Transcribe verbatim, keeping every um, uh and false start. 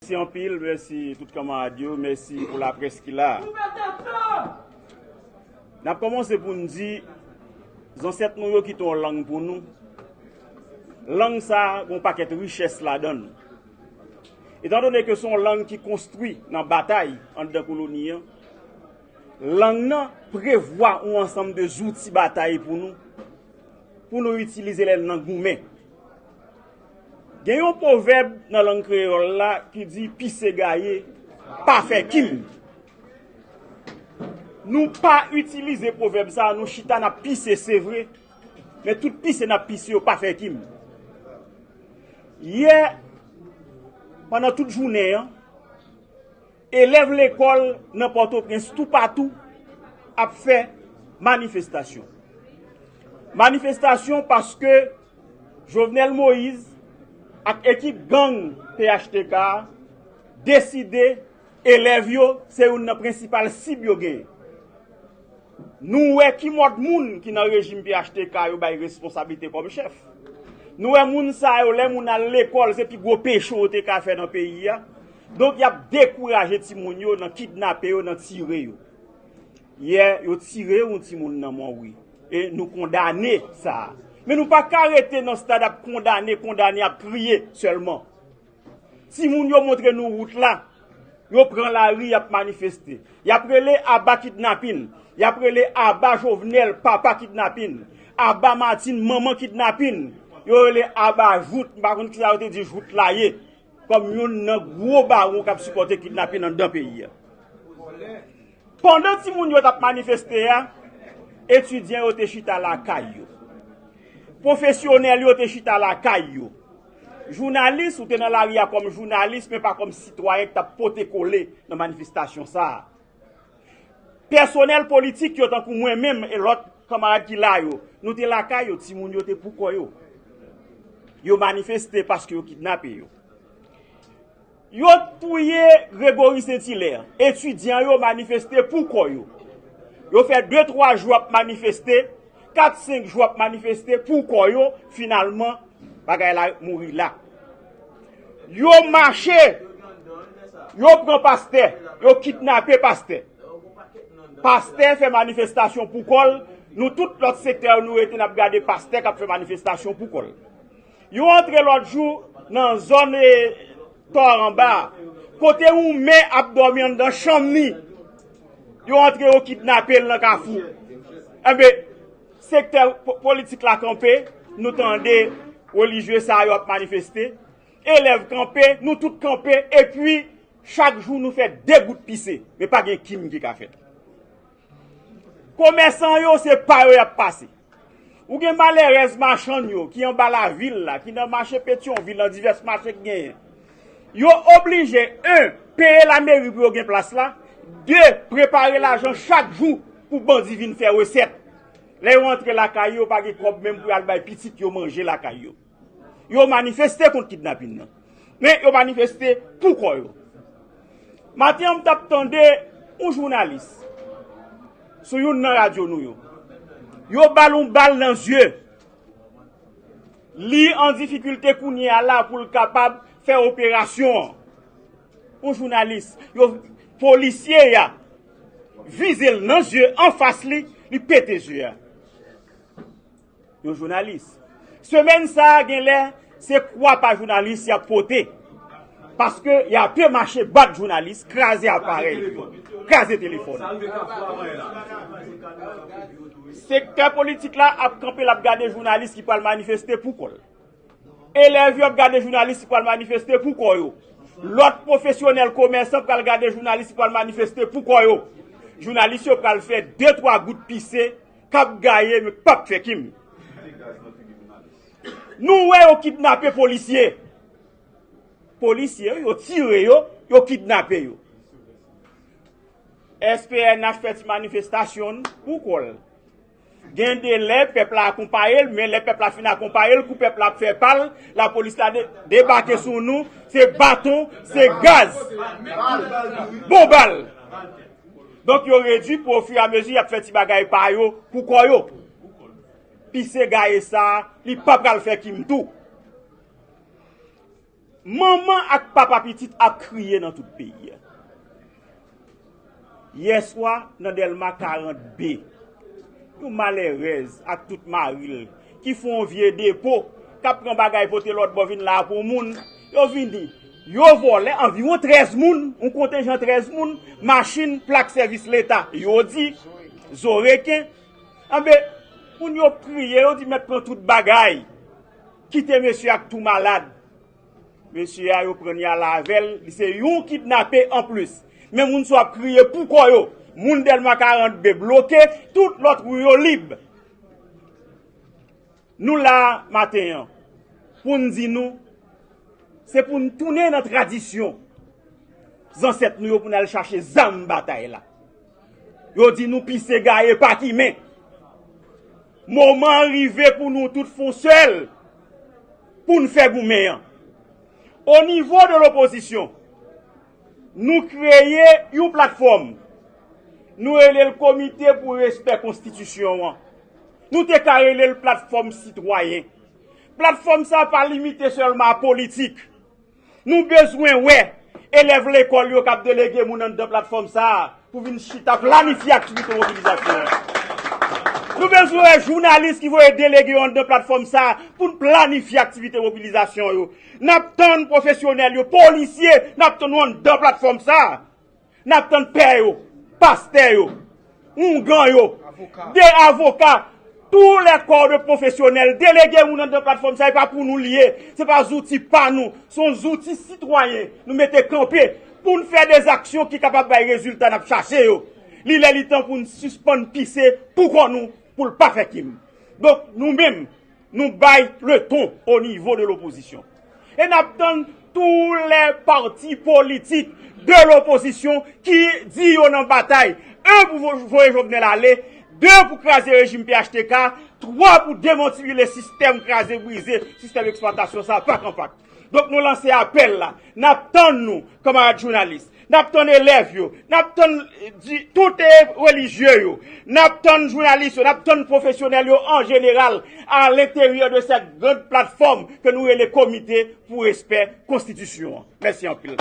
Mèsi anpil, mèsi tout kanmarad yo, mèsi pou laprès ki la. N ap kòmanse pou n di, zansèt nou yo kite yon lang pou nou. Lang sa a gen yon pakèt richès ladan l. Etandone ke se yon lang ki konstwi nan batay anndan koloni an, lang nan prevwa yon ansanm de zouti batay pou nou, pou nou itilize lè n nan goumen. Gen yon pwovèb nan lang kreyòl la ki di pise gaye, pa fè kim. Nou pa itilize pwovèb sa a, nou chita n ap pise, se vre, men tout pise n ap pise yo pa fè kim. Yè, pandan tout jounen an, elèv lekòl nan Pòtoprens toupatou ap fè manifestasyon. Manifestasyon paske Jovenel Moïse ak ekip gang P H T K a deside elèv yo se youn nan prensipal sib yo genyen. Nou wè ki mòd moun ki nan rejim P H T K yo bay responsablite kòm chèf. Nou wè moun sa yo, lè moun al lekòl, se pi gwo peche yo te ka fè nan peyi a. Donk, y ap dekouraje timoun yo nan kidnape yo, nan tire yo. Yè, yo tire yon timoun nan Mònwi. E nou kondane sa a. Men nou pa ka rete nan stad ap kondane, kondane, ap kriye sèlman. Timoun yo montre nou wout la. Yo pran lari, y ap manifeste. Y ap rele aba kidnapin. Y ap rele aba Jovenel, papa kidnapin. Aba Martine, manman kidnapin. Yo rele aba jout, m pa konn kisa yo te di jout la ye. Kòm youn nan gwo bawon k ap sipòte kidnapin anndan peyi a. Pandan timoun yo t ap manifeste a, etidyan yo te chita lakay yo. Pwofesyonèl yo te chita lakay yo. Jounalis, ou te nan lari a kòm jounalis, men pa kòm sitwayen ki t ap pote kole nan manifestasyon sa a. Pèsonèl politik yo, tankou mwen menm e lòt kanmarad ki la yo, nou te lakay yo, timoun yo te pou kò yo. Yo manifeste paske yo kidnape yo. Yo touye Gregory Saint Hilaire. Etidyan yo manifeste pou kò yo. Yo fè de twa jou ap manifeste, kat senk jou ap manifeste pou kò yo. Finalman, bagay la mouri la. Yo mache, yo pran pastè, yo kidnape pastè. Pastè fè manifestasyon pou kò l. Nou tout lòt sektè yo, nou rete n ap gade pastè k ap fè manifestasyon pou kò l. Yo antre lòt jou nan zòn, eh, Tò Anba, kote yon mè ap dòmi anndan chanm ni. Yo antre, yo kidnape l nan Kafou. Enben, sektè po-, politik la kanpe, nou tande relijye sa yo ap manifeste. Elèv kanpe, nou tout kanpe, epi chak jou nou fè de gout pise, men pa gen kim ki ka fèt. Komèsan yo, se pa yo y ap pase. Ou gen malerèz machann yo ki anba lavil la, ki nan mache Petyonvil, nan divès mache ki genyen. Yo oblije, en, peye lameri pou yo gen plas la, de, prepare lajan chak jou pou bandi vin fè resèt. Lè yo antre lakay yo, yo pa gen kòb menm pou y al bay pitit yo manje lakay yo. Yo manifeste kont kidnapin nan. Men yo manifeste pou kò yo. Maten an, m t ap tande yon jounalis sou youn nan radyo nou yo. Yo ba l yon bal nan zye. Li an difikilte kounye a la pou l kapab fè operasyon an. Yon jounalis, yo, polisye a vize l nan zye, anfas li, li pete zye a. Yon jounalis. Semèn sa a, genlè, se kwa pa jounalis y ap pote. Paske y ape mache bat jounalis, kraze aparèy yo, kraze telefòn. Sektè politik la ap kanpe, l ap gade jounalis ki pral manifeste pou kò l. Elèv yo ap gade jounalis ki pral manifeste pou kò yo. Lòt pwofesyonèl, komèsan pral gade jounalis ki pral manifeste pou kò yo. Jounalis yo pral fè de twa gout pise k ap gaye, men k p ap fè kim. Nou wè yo kidnape polisye. Polisye yo, yo tire yo, yo kidnape yo. S P N H fè ti manifestasyon pou kò l. Gen de lè, pèp la akonpaye l, men lè pèp la fin akonpaye l, kou pèp la ap fè pa l, lapolis la de-, debake sou nou, se baton, se gaz, bon bal. Donk, yo redui pou, ofiramezi, y ap fè ti bagay pa yo pou kò yo. Pise gaye sa a, li pa pral fè kim tou. Manman ak papa pitit ap kriye nan tout peyi a. Yèswa, nan Dèlma karant B, yon malèrèz ak tout mari l ki fè yon vye depo, k ap pran bagay pote lòt bò vin la pou moun, yo vini, yo vòlè anviwon trèz moun, yon kontenjan trèz moun, machin, plak sèvis leta, yo di, zo reken. Anben, moun yo kriye, yo di mèt pran tout bagay, kite mesye ak tou malad. Mesye a yo pran n y al avè l, li se yon kidnape anplis. Men moun sa w ap kriye pou kò yo. Moun Dèlma karant B bloke, tout lòt ri yo lib. Nou la maten an pou n di nou, se pou n tounen nan tradisyon zansèt nou yo pou n al chache zam batay la. Yo di nou pise gaye pa kimen. Moman an rive pou nou tout fè yon sèl pou n fè goumen an. O nivo de lopozisyon, nou kreye yon platfòm. Nou rele l Komite pou Respè Konstitisyon an. Nou te ka rele l Platfòm Sitwayen. Platfòm sa a pa limite sèlman a politik. Nou bezwen wè elèv lekòl yo k ap delege moun anndan platfòm sa a pou vin chita planifye aktivite mobilizasyon an. Nou bezwen wè jounalis ki voye delege yo anndan platfòm sa a pou n planifye aktivite mobilizasyon yo. N ap tann pwofesyonèl yo, polisye, n ap tann yo anndan platfòm sa a. N ap tann pè yo, pastè yo, oungan yo, de avoka, tou lè kò de pwofesyonèl, delege moun anndan platfòm sa, e pa pou nou l ye, se pa zouti pa nou, se yon zouti sitwayen nou mete kanpe pou n fè de zaksyon ki kapab bay rezilta n ap chache yo. Li lè li tan pou n sispann pise pou kò nou, pou l pa fè kim. Donk, nou menm, nou bay le ton o nivo de lopozisyon. E n ap tann tou lè pati politik de lopozisyon ki di yo nan batay. En, pou vo- voye Jovenel ale. De, pou kraze rejim P H T K. Twa, pou demantibile sistèm kraze brize, sistèm eksplwatasyon sa, pak an pak. Donk, nou lanse apèl la. N ap tann nou, kanmarad jounalis. N ap tann elèv yo, n ap tann, eh, di- tout, eh, relijye yo, n ap tann jounalis yo, n ap tann pwofesyonèl yo an jeneral, à l'intérieur de cette grande plateforme ke nou rele Komite pou Respè Konstitisyon an. Mèsi anpil.